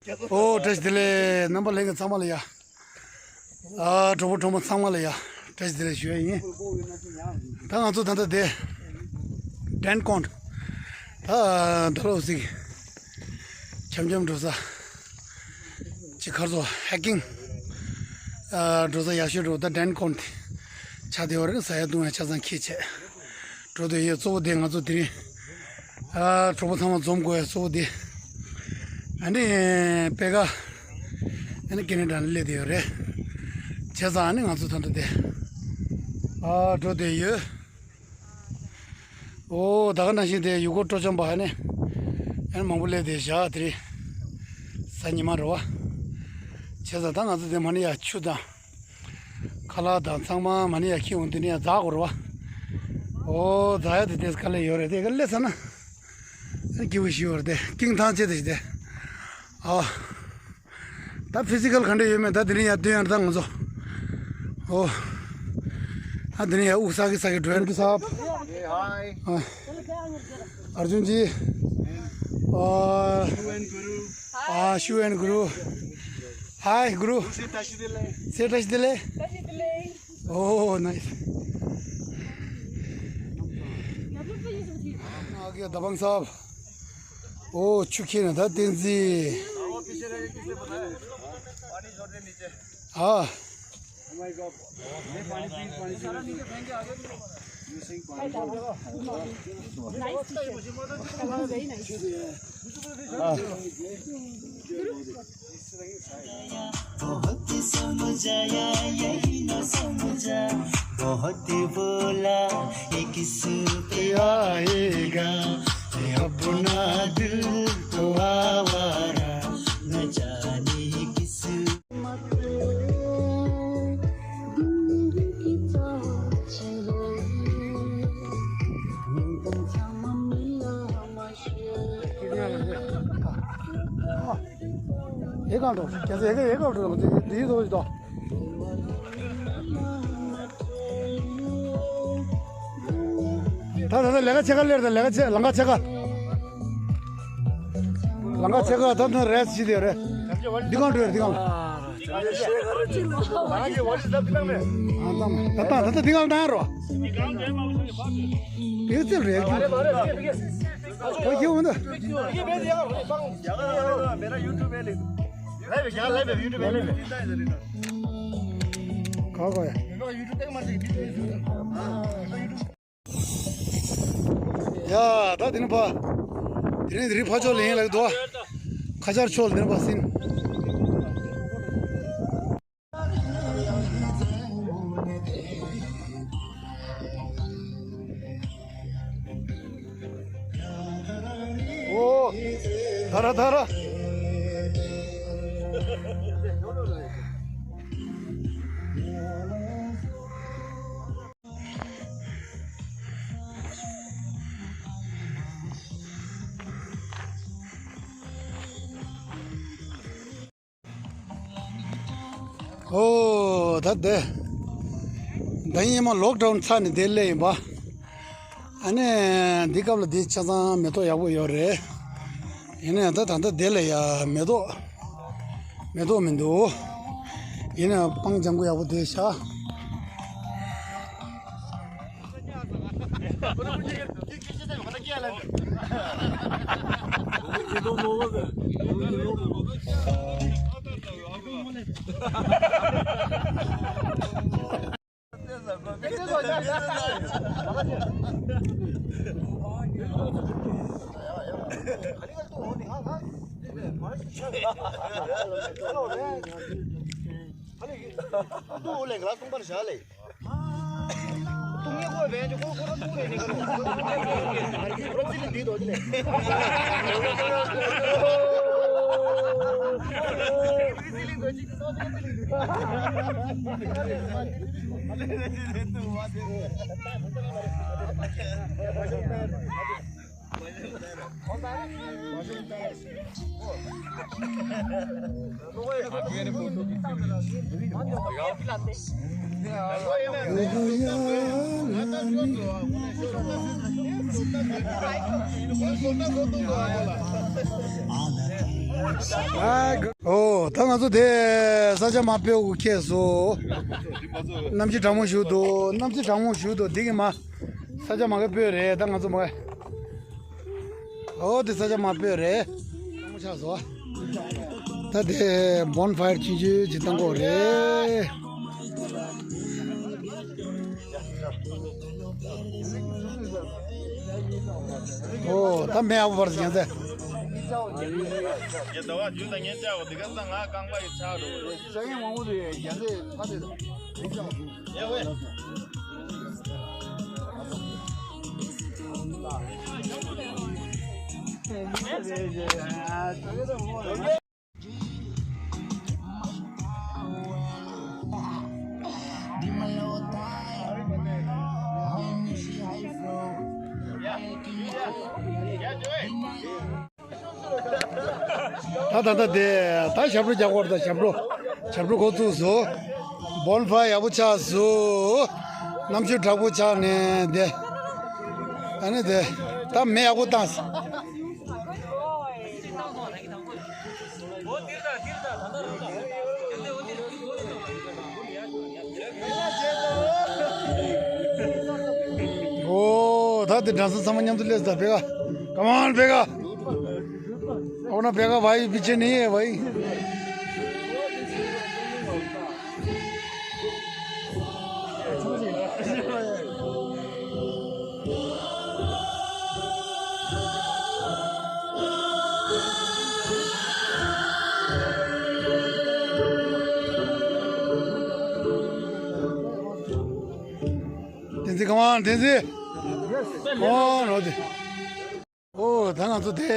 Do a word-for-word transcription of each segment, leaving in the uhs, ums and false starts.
ཨོ་བཀྲ་ཤིས་བདེ་ལེགས། རྣམ་པ་ལྷན་རྒྱས་ཚང་མ་ལ་ཡ། ཨ་གྲོགས་པོ་གྲོགས་མོ་ཚང་མ་ལ་ཡ། བཀྲ་ཤིས་བདེ་ལེགས་ཞུ་ཡ་ཡིན། ད་ང་ཚོ་ད་ལྟ་དེ། ཌན་ཀོན། ད་ད་ལོ་ཟིག་འཆམ་འཆམ་འགྲོ་ས། ཅི་ཁར་ཚོ་ཧེ་ཀིང་། ཨ་འགྲོ་ས་ཡག་ཤོས་འགྲོ་ད་ཌན་ཀོན་དེ། ཆ་དེ་བར་ཟ་ཡ་བཏུང་ཡ་ཆ་ཚང་ཁྱི་བྱས། འགྲོ་དེ་ཡོད་གཙོ་བོ་དེ་ང་ཚོ་དེ་རིང་། ཨ་གྲོགས་པོ་ཚང་མ་འཛོམས་དགོས་ཡ་གཙོ་བོ་དེ། ཨ་ནི་པེ་ཀ་ཨ་ནི་ཀེ་ན་ཌ་ནས་སླེབས་དེ་ཡོད་རེད། བྱས་ཙང་ཨ་ནི་ང་ཚོ་ད་ལྟ་དེ། ཨ་འགྲོ་དེ་ཡོད། ཨོ་ད་ག་ནང་བཞིན་དེ་ཡུལ་སྐོར་སྤྲོ་འཆམ་པ་ཨ་ནི། ཨ་ནི་མང་པོ་སླེབས་དེ་བཞག་དེ་རིང་། གཟའ་ཉི་མ་རེད་བ། བྱས་ཙང་ད་ང་ཚོ་དེ་མ་ནི་ཡ་ཆུ་དང་། ཁ་ལག་དང་ཚང་མ་མ་ནི་ཡ་ཁྱི་འོང་དུས་ནི་ཡ་འཛག་དགོས་རེད་བ། ཨོ་འཛག་ཡ་དེ་ཏེས་དཀའ་ལས་ཡོད་རེད་དེ་ག་སླེབས་ས་ན། སྐྱིད་པོ་ཞིག་ཡོད་རེད་དེ་ཀིང་ཐང་ཆེ་དེ་ཞིག་དེ། ཨ། ད་ཕི་སི་ཀལ་ག་འདྲ་ཡོད་མེད་ད་དེ་རིང་ཡ་སྟོན་ཡ་ད་ང་ཚོ། ཨོ། ཨ་དེ་རིང་ཡ་དབུགས་ས་གི་ས་གི་འགྲོ་ཡ་འདི་ས། ཧའི། ཨ། ཨར་ཇུན་ཇི། ཨ། ཨ་ཤུ་ཨེན་གུ་རུ། ཧའི་གུ་རུ། སེ་བཀྲ་ཤིས་བདེ་ལེགས། སེ་བཀྲ་ཤིས་བདེ་ལེགས། ཨོ་ནའིས། ཨ་གི་ད་བང་སབ། ཨོ་ཆུ་ཁྱེར་ན་ད་བསྟན་འཛིན། ཨ། बहुत समझ आया, यही ना समझा। बहुत बोला, ये किस पे आएगा। मैं अपना दिल तो आवारा, न जाने किस ཨེ་གང་འགྲོ། རྒྱ་ཚ་ཨེ་ག་ཨེ་ག་འགྲོ། འདི་འདི་འདི་འདི། ད་ད་ད་ལས་ཀ་ཆེ་ཁ་ལེར་ད་ལས་ཀ་ཆེ་ལང་ཀ་ཆེ་ཁ། ལང་ཀ་ཆེ་ཁ་ད་ད་རེས་ཅི་དེ་རེད། འདི་གང་འགྲོ་ཡ་འདི་གང་། ད་ད་ད་ད་འདི་གང་ད་རོ། དེ་ཚེ་རེད་ཀྱི། ཨོ་ཡེ་འོ་ན། ཁ་ཁ་ཡ། ཡ་ད་དེ་ནི་ཕ། དེ་ནི་དེ་རིང་ཕ་ཕྱོགས་ལེན་ལགས་འདུག་ཁ་ཆར་ཕྱོགས་ལེན་པ་སིན། ཨོ། ད་ར་ད་ར། ཨོ་ད་དེ། ད་ཡིན་མ་ལོག་ཌའུན་ཚར་ནས་དེ་སླེབས་ཡིན་པ། ཨ་ནི་འདི་སྐབས་ལ་དེ་ཆ་ཚང་མེ་ཏོག་ཡག་པོ་ཡོད་རེད། ཡིན་ནའི་ད་ད་ལྟ་དེ་ལ་ཡ་མེ་ཏོག་མེ་ཏོག་མི་འདུག་ཡིན་ནའི་སྤང་ལྗང་གུ་ཡག་པོ་དེ་ཤ། ཨོ་ད་ང་ཚོ་དེ་ས་ཆ་མ་སྤོས་གུ་ཁེལ་སོང་། གནམ་གཤིས་གྲང་མོ་ཞིག་འདུག་གནམ་གཤིས་གྲང་མོ་ཞིག་འདུག་འདི་གི་མ། ས་ཆ་མ་གི་སྤོས་རེད་ད་ང་ཚོ་མ། ཨོ་དེ་ས་ཆ་མ་སྤོས་རེད། གྲང་མོ་ཆགས་སོང་། ད་དེ་བོན་ཕ་ཡར་ཆུང་ཆུང་ཅིག་བཏང་གོ་རེད། ཨོ་ད་མེ་ཡག་པོ་བར་ཟིན་ཟེར། ད་ད་ད་དེ་ད་ཞབས་བྲོ་རྒྱག་གོ་རེད། ད་ཞབས་བྲོ་ཞབས་བྲོ་འགོ་བཙུགས་སོང་། བོན་ཕ་ཡག་པོ་ཆགས་སོང་། གནམ་གཤིས་དྲག་པོ་ཆགས་ནས་དེ། ཨ་ནི་དེ་ད་མེ་ཡག་པོ་བཏང་སོང་། ཨོ་ད་དེ་འགྲན་ས་ཚང་མ་མཉམ་དུ་སླེབས་ད་བེ་ག། Come on བེ་ག། ཨོ་ན་བེ་ག་བའི་བི་ཆེ་ནི་བའི། བསྟན་འཛིན་གང་བ་བསྟན་འཛིན། ཨོ་ནོ་དེ། ཨོ་ད་ང་ཚོ་དེ།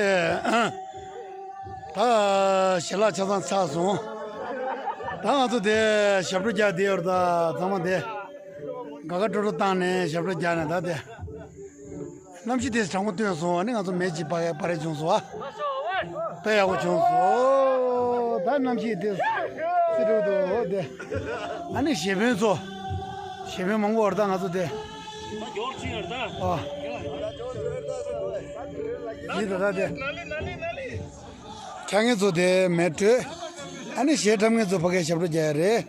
ད་ཞལ་ལག་ཆ་ཚང་ཚར་སོང་། ད་ང་ཚོ་དེ་ཞབས་བྲོ་རྒྱག་བསྡད་ཡོད་རེད། ད་ཚང་མ་དེ་དགའ་དགའ་སྤྲོ་སྤྲོ་བཏང་ནས་ཞབས་བྲོ་རྒྱག་ནས་ད་དེ་གནམ་གཤིས་དེ་གྲང་མོ་ཐོན་སོང་། ཨ་ནི་ང་ཚོ་མེ་ཅིག་སྤར་སྤར་རེ་བྱུང་སོང་ཨ། དཔེ་ཡག་པོ་བྱུང་སོང་། ད་གནམ་གཤིས་དེ་སི་ཀྲུག་འདུག་དེ། ཨ་ནི་གཞས་དཔོན་ཚོ། གཞས་དཔོན་མང་པོ་ཡོད་རེད་ད་ང་ཚོ་དེ། ཨ། འདི་ད་ད་དེ། འཁྱག་མཁན་ཚོ་དེ་མེ་སྤྲོད། ཨ་ནི་གཞས་འཁྲབ་མཁན་ཚོ་ཕ་གིར་ཞབས་བྲོ་རྒྱག་ཡ་རེད།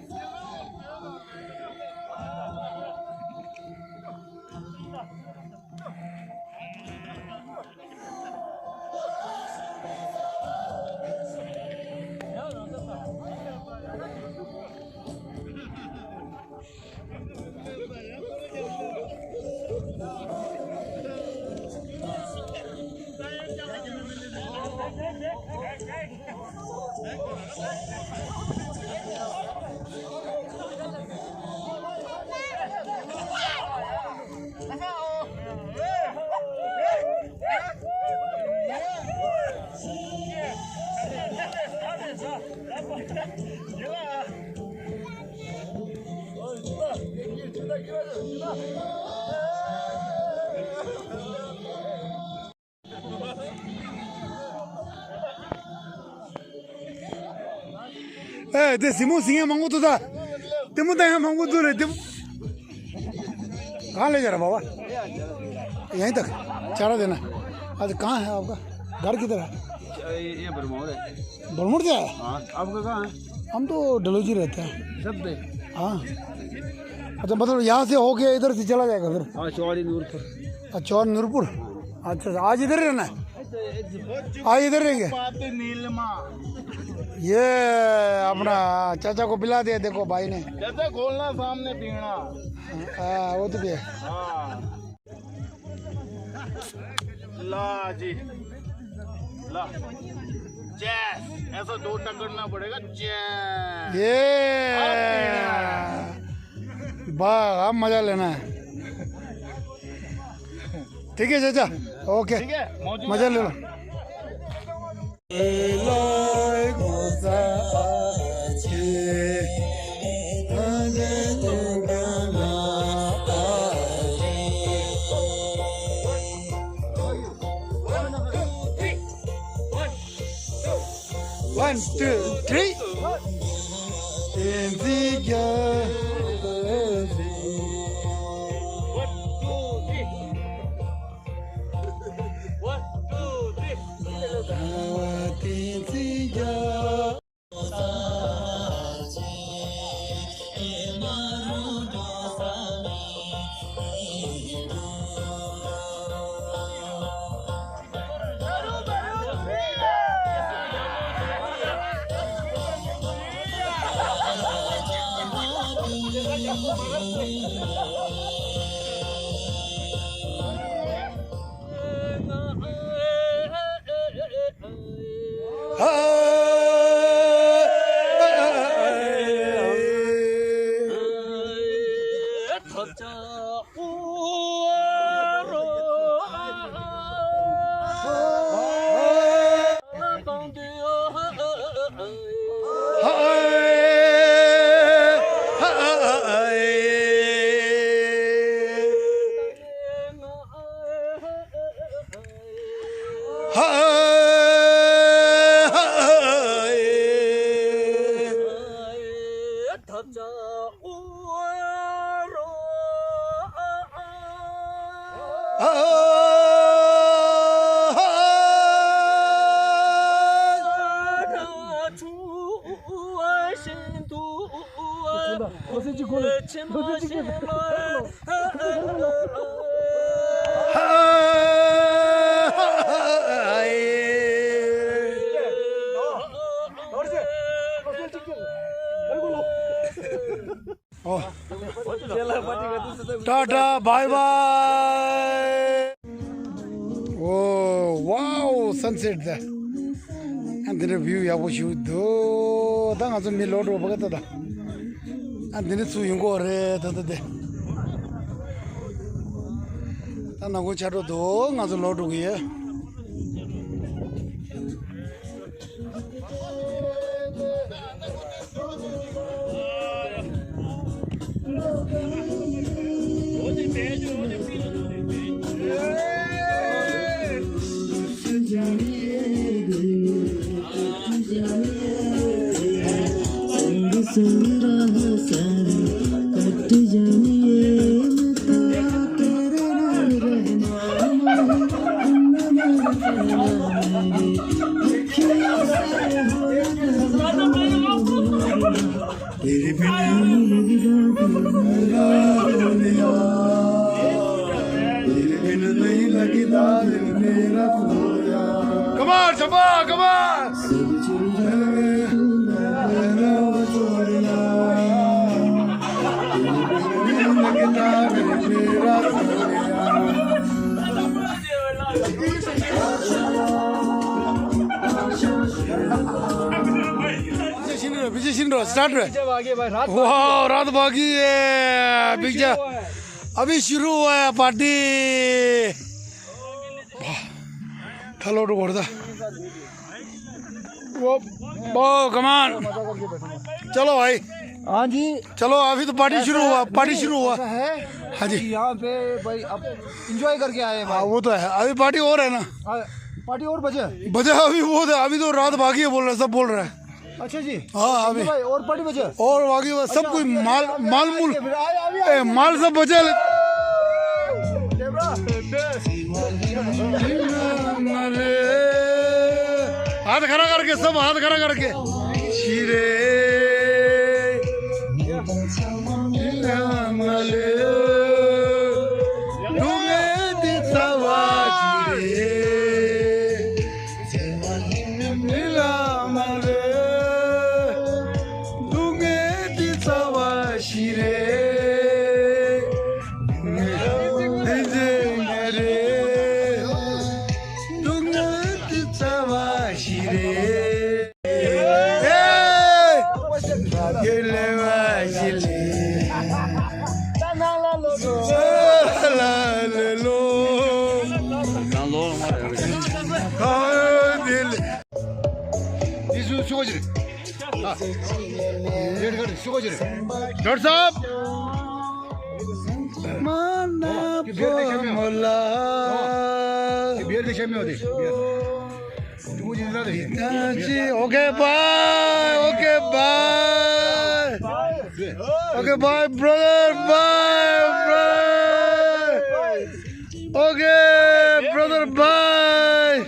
ए, दे सिमो सिंह मांगो तो था। ते मुद्दा यहाँ मांगो तो रे, ते कहाँ ले जा रहा बाबा? यहीं तक चारा देना। आज कहाँ है आपका? घर किधर है? ये, ये बरमौर है। बरमौर से आया? हाँ, आपका कहाँ है? हम तो डलोजी रहते हैं। सब पे? हाँ। अच्छा, मतलब यहाँ से होके इधर से चला जाएगा फिर? हाँ, चौरी नूरपुर। अच्छा, चौरी नूरपुर। अच्छा, अच्छा, आज इधर ही रहना है? आज इधर रहेंगे? नीलमा। ये अपना चाचा को पिला दे, देखो भाई ने। चाचा खोलना सामने पीना। हाँ, वो तो भी है। हाँ। ला जी। ला। चेस। ऐसा दो टकरना पड़ेगा। चेस। ये। अब पीना है। वाह, अब मजा लेना है। ठीक है चाचा, ओके। ठीक है, मौजूद मजा है। ले लो। One, two, three. One, two, three. One, two, three. ཨོ། ཊ་ཊ་བྷའི་བྷའི། ཨོ་ཝའོ། སན་སེཊ་ད། ཨ་འདི་འདྲ་བིའུ་ཡག་པོ་ཞིག་འདུག་ད་ང་ཚོ་མི་ལོག་འགྲོ་བ་ག་ད་ད། ཨ་འདི་འདྲ་ཚུར་ཡོང་གི་རེད་ད་ད་དེ། ད་ནང་ཁོ་ཆ་འགྲོ་འདུག་ང་ཚོ་ལོག་འགྲོ་གི་ཡོད། Come on, Chamba, come on! पीछे शिंदो, पीछे शिंदो, स्टार्ट रे। पीछे भागे भाई, रात भागे। वाह, रात भागी है, पीछे। अभी शुरू हुआ है पार्टी। वाह, थलो तो बढ़ता। वो, वो, कमान। चलो भाई। हाँ जी। चलो, अभी तो पार्टी शुरू हुआ, पार्टी शुरू हुआ। ऐसा है हाँ जी। कि यहाँ पे भाई अब एंजॉय करके आए हैं हाँ, भाई। वो तो है। अभी पार्टी और है ना? हाँ, पार्टी और बचे? बचा अभी वो था, अभी तो रात भागी है बोल रहा है, सब बोल रहा है। अच्छा जी। हाँ, अभी भाई, और पार्टी बचे? और बाकी बस सब अच्छा, कुछ अभी, माल, अभी, माल अभी, मूल, अभी, अभी, अभी, ए, माल सब बचा है। हाथ खड़ा करके, सब हाथ खड़ा करके। शिरे। डॉक्टर साहब। माना ये बियर देखे मैं हो। फॉर्मूला। ये बियर देखे मैं हो, देख, बियर। तू मुझे इतना दे। जी, okay, bye, okay, bye. Okay, bye, brother, bye, brother. Okay, brother, bye.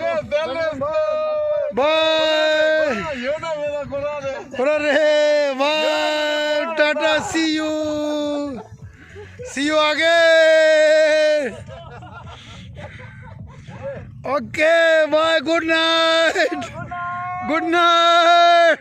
Bye. अरे, bye, tata, see you. See you again. Okay, bye. Good night. Good night.